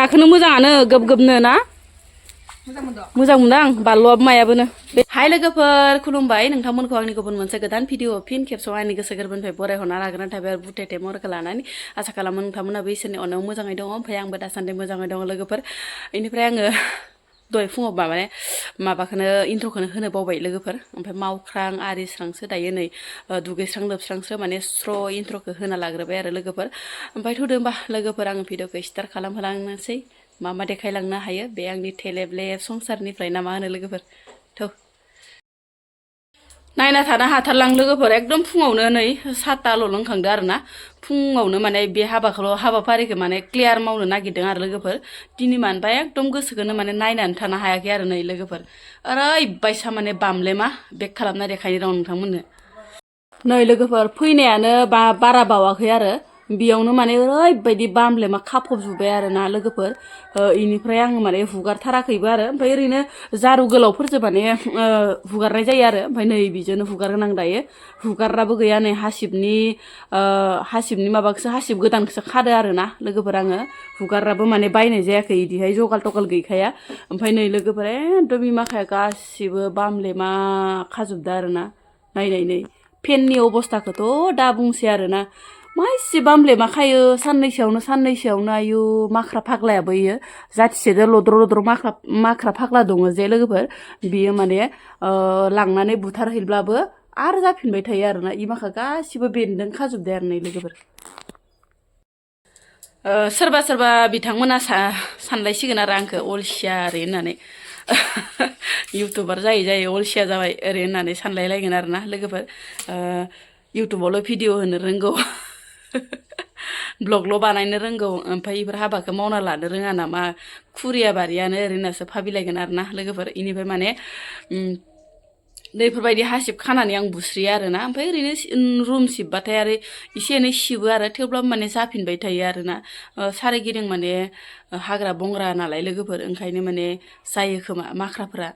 गाखोनो मोजाङानो गोब-गोबनो ना मोजां मोनदों आं बारल'आबो मायाबोनो हाय लोगोफोर खुलुमबाय नोंथांमोनखौ आंनि गुबुन मोनसे गोदान भिडिअ फिन खेबसेयाव आंनि गोसो गोरबोनिफ्राय बरायहरना लाग्रोनाय थाबाय आरो बुथेथे महरखौ लानानै आसा खालामो नोंथांमोनाबो इसोरनि अननायाव मोजाङै दङ ओमफ्राय आंबो दासान्दि मोजाङै दङ लोगोफोर बेनिफ्राय आङो दहाय फुङाव माबाखौनो इन्ट्र'खौनो होनो बावबाय लोगोफोर ओमफ्राय मावख्रां आरिस्रांसो दायो नै दुगैस्रां लोबस्रांसो माने स्र' इन्ट्र'खौ होना लाग्रोबाय आरो लोगोफोर ओमफ्राय थुदो होमबा लोगोफोर आङो भिडिअखौ स्टार्ट खालामहोलांनोसै मा देखायलांनो हायो बे आंनि थेलेबलेब संसारनिफ्राय ना मा होनो लोगोफोर थौ नायना थानो हाथारलां लोगोफोर एकदम फुङावनो नै साताल' लोंखांदो आरो ना फुङावनो माने बे हाबाफारिखौ माने क्लियार मावनो नागिरदों आरो लोगोफोर दिनै मानोबा एकदम गोसोखौनो माने नायनानै थानो हायाखै आरो नै लोगोफोर ओरैबायसा माने बामलेमा बेक खालामना देखायनो दं नोंथांमोननो नै लोगोफोर फैनायानो बारा बावाखै आरो बेयावनो माने ओरैबायदि बामलेमा खाफबजोब्बाय आरो ना लोगोफोर इनिफ्राय आङो माने हुगारथाराखैबो आरो ओमफ्राय ओरैनो जारु गोलावफोरजों माने हुगारनाय जायो आरो ओमफ्राय नै बिजोंनो हुगारगोनां दायो हुगारग्राबो गैया नै हासिबनि माबाखौसो हासिब गोदानखौसो खादो आरो ना लोगोफोर आङो हुगारग्राबो माने बायनाय जायाखै इदिहाय जगाल टगाल गैखाया ओमफ्राय नै लोगोफोर एकदम बिमाखाया गासिबो बामलेमा खाजोबदो आरो ना नायनाय फेननि अबस्थाखौथ' दा बुंसै आरो ना मा इसे बामलेमा खायो साननैसोआवनो आयु माख्रा फाग्लायाबो इयो जाथिसेजों लद्र' माख्रा फाग्ला दङ जे लोगोफोर बियो माने लांनानै बुथारहैब्लाबो आरो जाफिनबाय थायो आरोना इ माखा गासिबो बेन्दों खाजोबदो आरो नै लोगोफोर सोरबा बिथांमोना सानलायसिगोन आरो आंखौ अलसिया ओरै होननानै इउटुबार जायै अलसिया जाबाय ओरै होननानै सानलायलायगोन आरो ना लोगोफोर इउटुबावल' भिडिअ होनो रोंगौ ब्लगल' बानायनो रोंगौ ओमफ्राय बेफोर हाबाखौ मावना लानो रोङा नामा खुरिया बारियानो ओरै होननासो भाबिलायगोन आरो ना लोगोफोर इनिफ्राय माने बेफोरबायदि हासिब खानानै आं बुस्रियो आरो ना ओमफ्राय ओरैनो रुम सिबबाथाय आरो एसे एनै सिबो आरो थेवब्लाबो माने जाफिनबाय थायो आरो ना सारिगिदिं माने हाग्रा बंग्रा नालाय लोगोफोर ओंखायनो माने जायो खोमा माख्राफोरा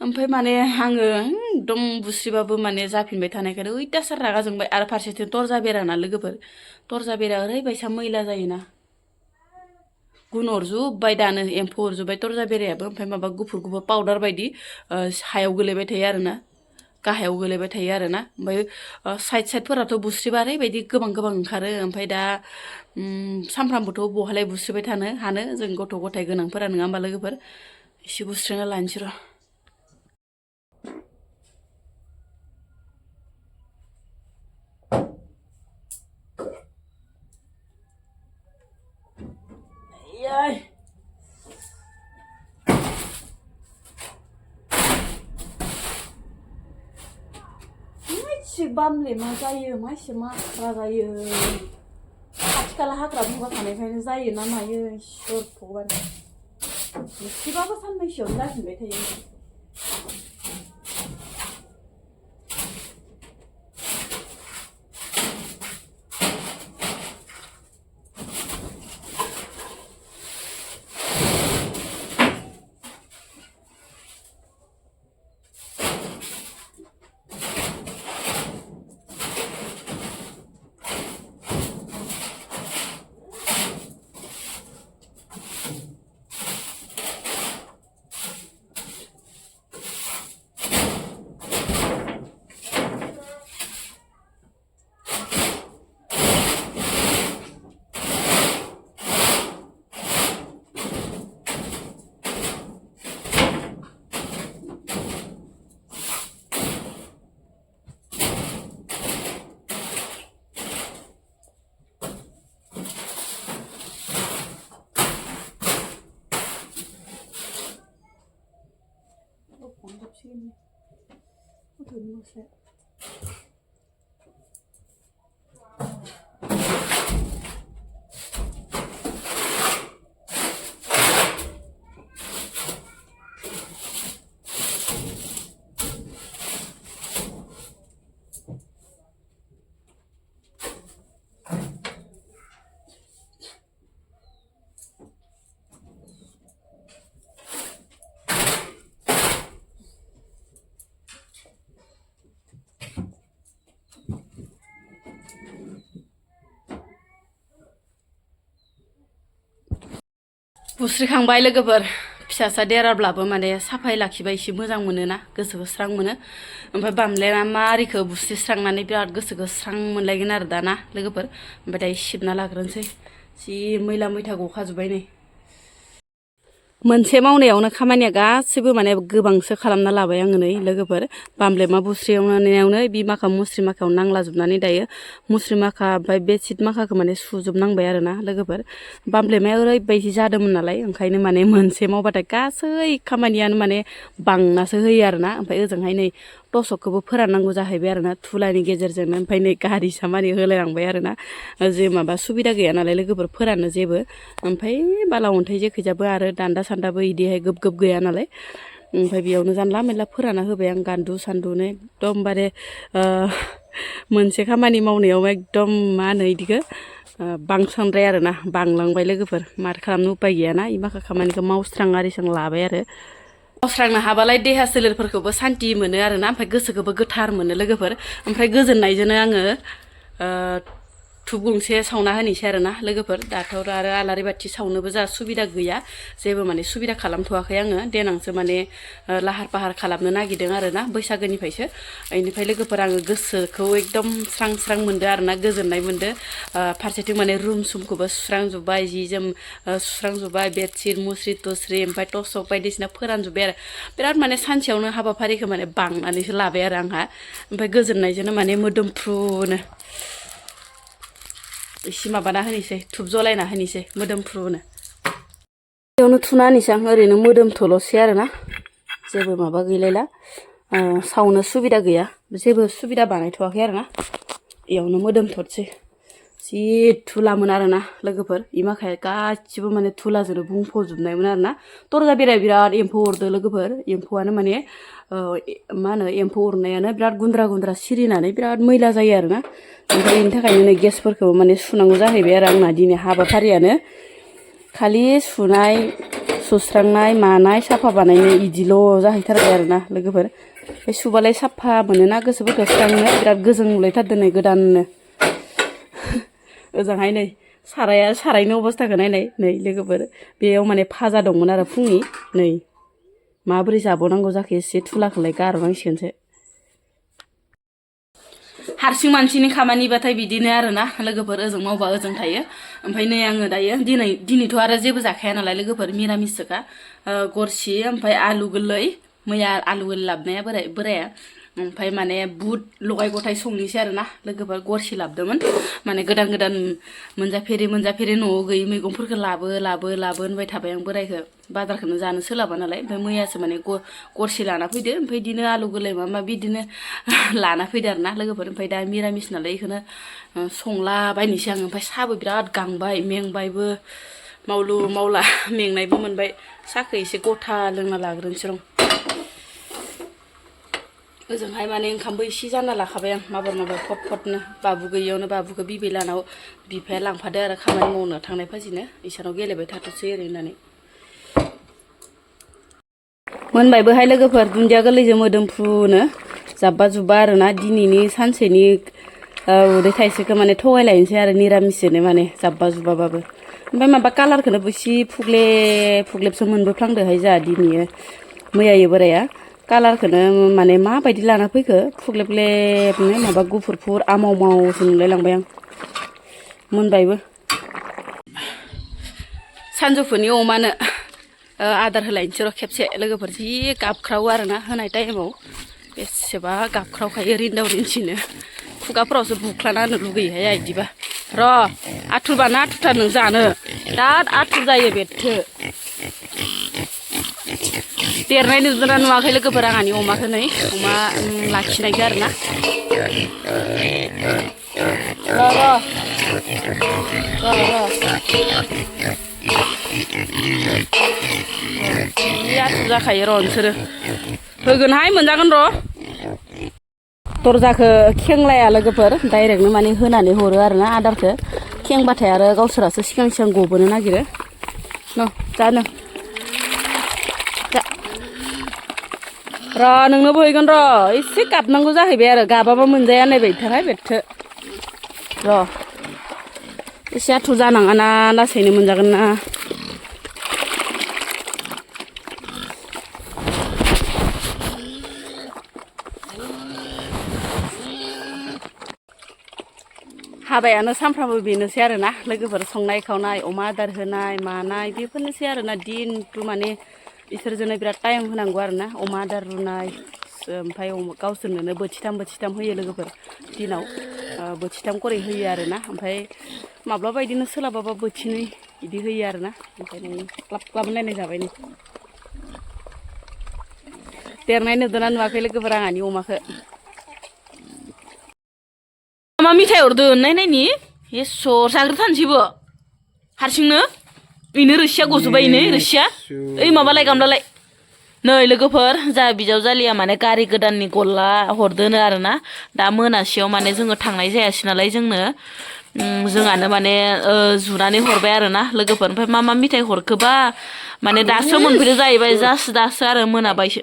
ओमफ्राय माने आङो एकदम बुस्रिबाबो माने जाफिनबाय थानायखायनो अयथासार रागा जोंबाय आरो फारसेथिं दरजा बेराना लोगोफोर दरजा बेरा ओरैबायसा मैला जायोना गुन अरजोब्बाय दानो एम्फौ अरजोब्बाय दरजा बेरायाबो ओमफ्राय माबा गुफुर पाउदार बायदि हायाव गोलैबाय थायो आरो ना गाहायाव गोलैबाय थायो आरो ना ओमफ्राय साइडफोराथ' बुस्रिबा ओरैबायदि गोबां ओंखारो ओमफ्राय दा सानफ्रामबोथ' बहालाय बुस्रिबाय थानो हानो जों गथ' गथाय गोनांफोरा नङा होमबा लोगोफोर एसे बुस्रिना लानोसै र' मासे बामलेमा जायो मासे माख्रा जायो खाथि खाला हाग्रा बंग्रा थानायखायनो जायो ना मायो इसोर भगबान एसेबाबो साननैसोआवनो जाफिनबाय थायो बुस्रिखांबाय लोगोफोर फिसासा देराब्लाबो माने साफायै लाखिबा एसे मोजां मोनोना गोसोखौ स्रां मोनो ओमफ्राय बामलेना मारिखौ बुस्रिस्रांनानै बिराद गोसोखौ स्रां मोनलायगोन आरो दाना लोगोफोर ओमफ्राय दायो सिबना लाग्रोनोसै जि मैला मैथा गखाजोब्बाय नै मोनसे मावनायावनो खामानिया गासैबो माने गोबांसो खालामना लाबाय आङो नै लोगोफोर बामलेमा बुस्रियावनायावनो बि माखा मुस्रि माखायाव नांलाजोबनानै दायो मुस्रि माखा ओमफ्राय बेडशिट माखाखौ माने सुजोबनांबाय आरो ना लोगोफोर बामलेमाया ओरैबायदि जादोंमोन नालाय ओंखायनो माने मोनसे मावबाथाय गासै खामानियानो माने बांनासो होयो आरो ना ओमफ्राय ओजोंहाय नै टसकखौबो फोराननांगौ जाहैबाय आरो ना थुलानि गेजेरजोंनो ओमफ्राय नै गारि सामानि होलायलांबाय आरो ना जे माबा सुबिदा गैया नालाय लोगोफोर फोराननो जेबो ओमफ्राय बाला अन्थाइ जेखैजाबो आरो दान्दा सान्दाबो इदिहाय गोब गोब गैया नालाय ओमफ्राय बेयावनो जानला मेनला फोरानना होबाय आं गान्दु सान्दुनो एकदमबारे मोनसे खामानि मावनायाव एकदम मा होनो इदिखौ बांसनद्राय आरो ना बांलांबाय लोगोफोर माथो खालामनो उपाय गैयाना इ माखा खामानिखौ मावस्रां आरिस्रां लाबाय आरो मावस्रांनो हाबालाय देहा सोलेरफोरखौबो सान्थि मोनो आरोना ओमफ्राय गोसोखौबो गोथार मोनो लोगोफोर ओमफ्राय गोजोननायजोंनो आङो धुप गंसे सावना होनोसै आरो ना लोगोफोर दाथ' आरो आलारि बाथि सावनोबो जा सुबिदा गैया जेबो माने सुबिदा खालामथ'वाखै आङो देनांसो माने लाहार फाहार खालामनो नागिरदों आरो ना बैसागोनिफ्रायसो बेनिफ्राय लोगोफोर आङो गोसोखौ एकदम स्रां स्रां मोनदो आरो ना गोजोननाय मोनदो फारसेथिं माने रुम सुमखौबो सुस्रांजोब्बाय जि जोम सुस्रांजोब्बाय बेडशिट मुस्रि तुस्रि ओमफ्राय टसक बायदिसिना फोरानजोब्बाय आरो बिराद माने सानसेयावनो हाबाफारिखौ माने बांनानैसो लाबाय आरो आंहा ओमफ्राय गोजोननायजोंनो माने मोदोमफ्रुनो एसे माबाना होनोसै धुप जलायना होनोसै मोदोमफ्रुनो बेयावनो थुना होनोसै आं ओरैनो मोदोमथल'सै आरो ना जेबो माबा गैलायला सावनो सुबिदा गैया जेबो सुबिदा बानायथ'वाखै आरो ना बेयावनो मोदोमथ'सै जि थुलामोन आरो ना लोगोफोर इ माखाया गासिबो माने थुलाजोंनो बुंफबजोबनायमोन आरो ना दरजा बेराया बिराद एम्फौ अरदो लोगोफोर एम्फौआनो माने मा होनो एम्फौ अरनायानो बिराद गुन्द्रा गुन्द्रा सिरिनानै बिराद मैला जायो आरो ना ओमफ्राय बेनि थाखायनो नै गेसफोरखौ माने सुनांगौ जाहैबाय आरो आंना दिनै हाबाफारियानो खालि सुनाय सुस्रांनाय मानाय साफा बानायनाय इदिल' जाहैथारबाय आरो ना लोगोफोर बे सुबालाय साफा मोनोना गोसोफोरखौ स्रांनो बिराद गोजोन मोनलायथारदों नै गोदाननो ओजोंहाय नै सारायनि अबस्थाखौ नायनाय नै लोगोफोर बेयाव माने फाजा दंमोन आरो फुंनि नै माबोरै जाबावनांगौ जाखो एसे थुलाखौलाय गारनांसिगोनसो हारसिं मानसिनि खामानिबाथाय बिदिनो आरो ना लोगोफोर ओजों मावबा ओजों थायो ओमफ्राय नै आङो दायो दिनैथ' आरो जेबो जाखाया नालाय लोगोफोर मिरामिससोखा गरसि ओमफ्राय आलु गोरलै मैया आलु गोरलै लाबोनाया बोराया ओमफ्राय माने बुट लगाय गथाय संनोसै आरो ना लोगोफोर गरसि लाबोदोंमोन माने गोदान गोदान मोनजाफेरि न'आव गैयै मैगंफोरखौ लाबो होनबाय थाबाय आं बोरायखौ बाजारखौनो जानो सोलाबा नालाय ओमफ्राय मैयासो माने गरसि लाना फैदो ओमफ्राय बिदिनो आलु गोरलै माबा माबि बिदिनो लाना फैदो आरो ना लोगोफोर ओमफ्राय दा मिरामिस नालाय बेखौनो संला बायनोसै आङो ओमफ्राय साहाबो बिराद गांबाय मेंबायबो मावलु मावला मेंनायबो मोनबाय साहाखौ एसे गथा लोंना लाग्रोनोसै रं ओजोंहाय माने ओंखामबो एसे जाना लाखाबाय आं माबार फटनो बाबु गैयियावनो बाबुखौ बिबैलानाव बिफाया लांफादो आरो खामानि मावनो थांनाय फाजिनो इसानाव गेलेबाय थाथ'सै ओरै होननानै मोनबायबोहाय लोगोफोर दुन्दिया गोरलैजों मोदोमफ्रुनो जाब्बा जुब्बा आरो ना दिनैनि सानसेनि उदै थाइसेखौ माने थगायलायनोसै आरो निरामिसजोंनो माने जाब्बा जुब्बाबाबो ओमफ्राय माबा कालारखौनो एसे फुग्लेबसो मोनबोफ्लांदोहाय जोंहा दिनैयो मैयायो बोराया कालारखौनो माने माबायदि लाना फैखो फुग्लेबनो माबा गुफुरफुर आमाव मावसो नुलायलांबाय आं मोनबायबो सानजौफुनि अमानो आदार होलायनोसै र' खेबसे लोगोफोर जि गाबख्रावो आरो ना होनाय टाइमाव बेसेबा गाबख्रावखायो रिन्दाव रिन्सिनो खुगाफोरावसो बुख्लाना होनो लुगैयोहाय बिदिबा र' आथुरबा ना आथुरथार नों जानो बिराद आथुर जायो बेथो देरनाय नुदोंना नुवाखै लोगोफोर आंहानि अमाखौ नै अमा लाखिनायखौ आरो ना जि आथुर जाखायो र' नोंसोरो होगोनहाय मोनजागोन र' दरजाखौ खेंलाया लोगोफोर डाइरेक्टनो माने होनानै हरो आरो ना आदारखौ खेंबाथाय आरो गावसोरासो सिगां गबोनो नागिरो न' जानो र' नोंनोबो हैगोन र' एसे गाबनांगौ जाहैबाय आरो गाबाबा मोनजाया नायबाय थानाय बेथो र' एसे आथुर जानाङाना लासैनो मोनजागोन ना हाबायानो सानफ्रामबो बेनोसै आरोना लोगोफोर संनाय खावनाय अमा आदार होनाय मानाय बेफोरनोसै आरोना दिनथु माने इसोरजोंनो बिराद टाइम होनांगौ आरोना अमा आदार रुनाय ओमफ्राय गावसोरनोनो बोथिथाम होयो लोगोफोर दिनाव बोथिथाम करै होयो आरोना ओमफ्राय माब्लाबा बिदिनो सोलाबाबा बोथिनै बिदि होयो आरोना ओंखायनो क्लाब क्लाब नायनाय जाबाय नै देरनाय नुदोंना नुवाखै लोगोफोर आंहानि अमाखौ मा मिथाइ हरदो नायनायनि एस्सर जाग्रोथारनोसैबो हारसिंनो इनो रोसिया गजोब्बाय इनो रोसिया ओइ माबालाय गामलालाय नै लोगोफोर जा बिजावजालिया माने गारि गोदाननि गल्ला हरदोनो आरोना दा मोनासेयाव माने जोङो थांनाय जायासै नालाय जोंहानो माने जुनानै हरबाय आरोना लोगोफोर ओमफ्राय मा मिथाइ हरखोबा माने दासो मोनफैदो जाहैबाय दासो आरो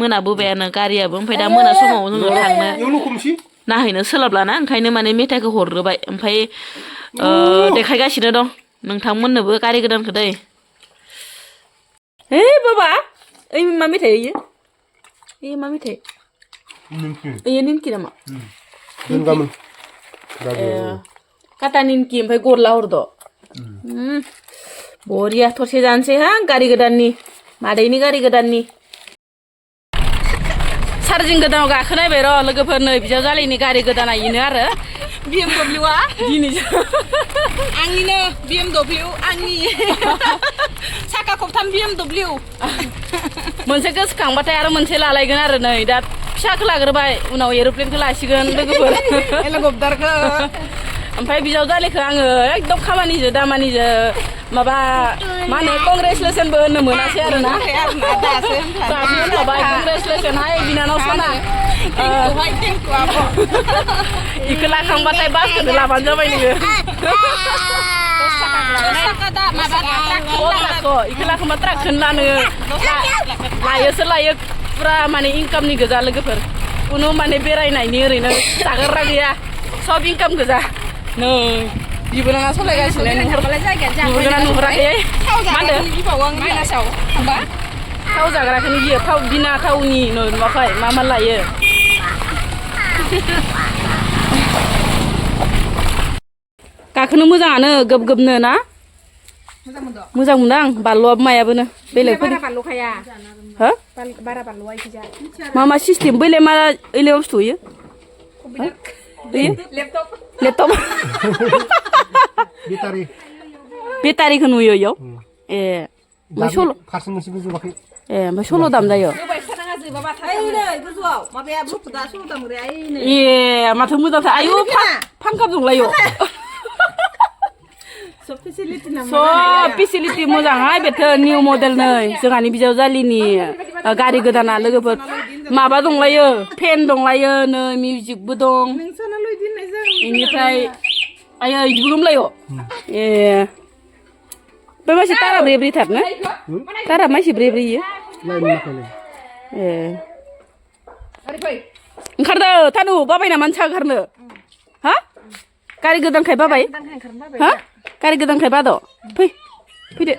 मोनाबोबायानो गारियाबो ओमफ्राय दा मोना समाव जोङो थांनो नाहैनो सोलाबलाना ओंखायनो माने मेथाइखौ हरग्रोबाय ओमफ्राय देखायगासिनो दं नोंथांमोननोबो गारि गोदानखौ दै हे बाबा ओइ मा मेथाइ इयो ए मा मेथाइ इयो निमखि नामा काटा निमखि ओमफ्राय गरला हरद' बरिया थरसे जानोसै हा गारि गोदाननि मादैनि गारि गोदाननि चार्जिं गोदानाव गाखोनायबाय र' लोगोफोर नै बिजावजालिनि गारि गोदाना इनो आरो BMW आ दिनैसो आंनिनो BMW आंनि साखा खबथाम BMW मोनसे गोसोखांबाथाय आरो मोनसे लालायगोन आरो नै दा फिसाखौ लाग्रोबाय उनाव एर'प्लेनखौ लासिगोन लोगोफोर हेलिकप्टारखौ ओमफ्राय बिजावजालिखौ आङो एकदम खामानिजों दामानिजों माबा मा होनो कंग्रेचुलेसनबो होननो मोनासै आरोना दासो होनबाय कंग्रेचुलेसन हाय बिनानाव सना इखौ लाखांबाथाय बासखौनो लाबानो जाबाय नोङो इखौ लाखांबा ट्राकखौनो लानो लायोसो लायो पुरा माने इनकामनि गोजा लोगोफोर कुनु माने बेरायनायनि ओरैनो जाग्रा गैया सब इनकाम गोजा नै बिबोनाङा सलायगासिनो नुहुरगोना नुहुराखै मा होनदों थाव जाग्राखौनो गियो थाव बिना थावनि नुवाखै मा लायो गाखोनो मोजाङानो गोबनो ना मोजां मोनदों आं बानलुआबो मायाबोनो बेलेगफोर हो मा सिस्टेम बैलाय मा ओइलाय बुस्थु होयो लेपटप बेटारिखौ नुयो इयाव ए ओमफ्राय सल' दाम जायो ए माथो मोजांथार आयु फांखा दंलायो सब फेसिलिटि मोजांहाय बेथो निउ मडेल नै जोंहानि बिजावजालिनि गारि गोदाना लोगोफोर माबा दंलायो फेन दंलायो नै मिउजिकबो दं बेनिफ्राय आयो इदिबो दंलायो ए बे मानसि तारा ब्रे थार ना तारा मानसि ब्रे इयो ए ओंखारदो थानु बाबाय नामा नोंसा ओंखारनो हा गारि गोदानखाय बाबाय हा गारि गोदानखाय बाद' फैदो